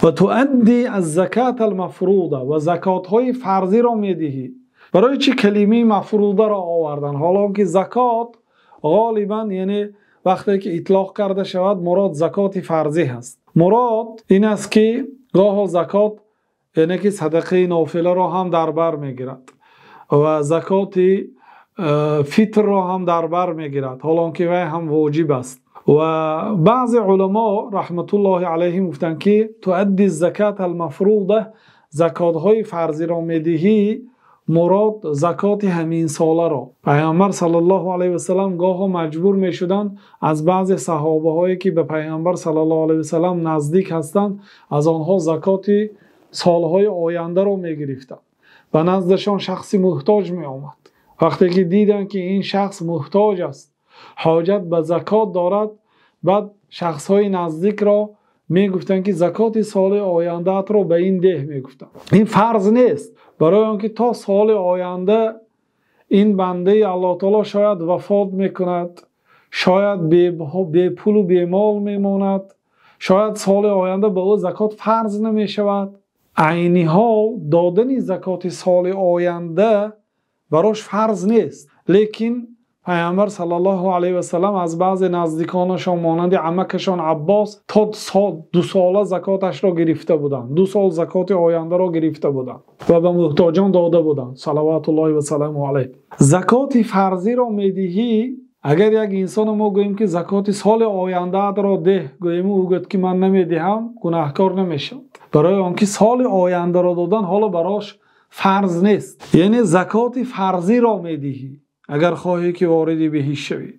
Ва туадди аз-заката ал-мафруза, ва закотҳои фарзиро медиҳӣ. Барои чӣ калимаи мафрузаро оварданд? Ҳоло ки закот ғолибан, яъне вақте ки итлоқ карда шавад, мурод закоти фарзӣ ҳаст. Мурод ин аст ки гоҳе закот яъне ки садақаи нофиларо ҳам дар бар мегирад ва закоти фитрро ҳам дар бар мегирад, ҳоло ки вай ҳам воҷиб аст. Ва баъзе уламо раҳматуллоҳи алайҳим гуфтанд ки туадди аз-заката ал-мафруза, закотҳои фарзиро медиҳӣ, мурод закоти ҳамин соларо. Паёмбар саллаллоҳу алайҳи васаллам гоҳе маҷбур мешуданд аз баъзе саҳобаҳое ки ба паёмбар саллаллоҳу алайҳи васаллам наздик ҳастанд, аз онҳо закоти солҳои оянда ро мегирифтанд. Ба наздашон шахси муҳтоҷ меомад. Вақте ки диданд ки ин шахс муҳтоҷ аст, ҳоҷат ба закот дорад, баъд шахсҳои наздикро мегуфтанд ки закоти соли оянда-ро ба ин деҳ мегуфтанд. Ин фарз нест, барои онки то соли оянда ин банда Аллоҳи таъоло шояд вафот мекунад, шояд бепул ва бемол мемонад, шояд соли оянда ба ӯ закот фарз намешавад. Айни ҳол додани закоти соли оянда барош фарз нест, лекин паёмбар саллаллоҳу алайҳи васаллам аз баъзе наздиконашон монанди амакашон Аббос то 2 сола закоташро гирифта буданд. 2 сол закоти оянда ро гирифта буданд ва ба муҳтоҷон дода буданд. Салавотуллоҳи ва саламуҳу алайҳ. Закоти фарзиро медиҳӣ, агар як инсон мо гӯем ки закоти соли оянда-ро деҳ, гӯем ӯ гӯяд ки ман намедиҳам, гунаҳкор намешавад. Барои онки соли оянда ро додан ҳоло барош фарз нест. Яъне закоти фарзиро медиҳӣ агар хоҳӣ ки вориди биҳишт шавӣ.